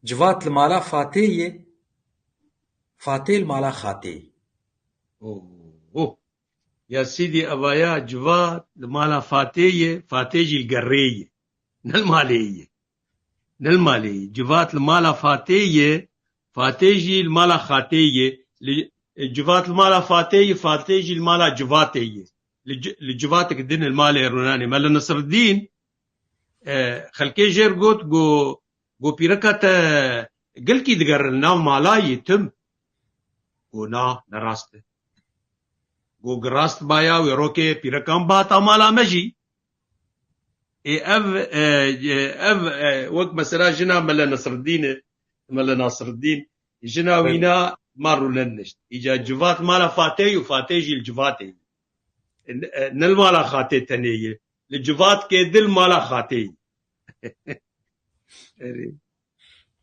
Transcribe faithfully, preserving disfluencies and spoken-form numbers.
Civat li mala Fatê ye, Fatê li mala Xatê ye. Oh. Ya Sîdî, evaya civat li mala Fatê ye, Fatê jî li gerrê ye. Ne li malê ye. Ne li malê ye. Civat li mala Fatê ye, Fatê jî li mala Xatê ye. Li, e, civat li mala Fatê ye, Fatê jî li mala civatê ye. Li, ci- li civatek din li malê rûnanê. Mele Nesreddîn, e, xelkê jêr got, go, go pîreka te gelkî digerin nav mala yê tim. Go na, ne rast e. Go gi rast baya wê rokê pîrekan bihata mala me jî. Ê ev, e, e, ev, e, wek mesela jina Mele Nesreddîn e, Mele Nasreddîn, jina wîna ma rûnenişt. Îca civat mala Fatê ye û Fatê jî li civatê ye. E, ne, e, ne li mala Xatê tenê ye. Li civatkê dil mala Xatê ye. Erê.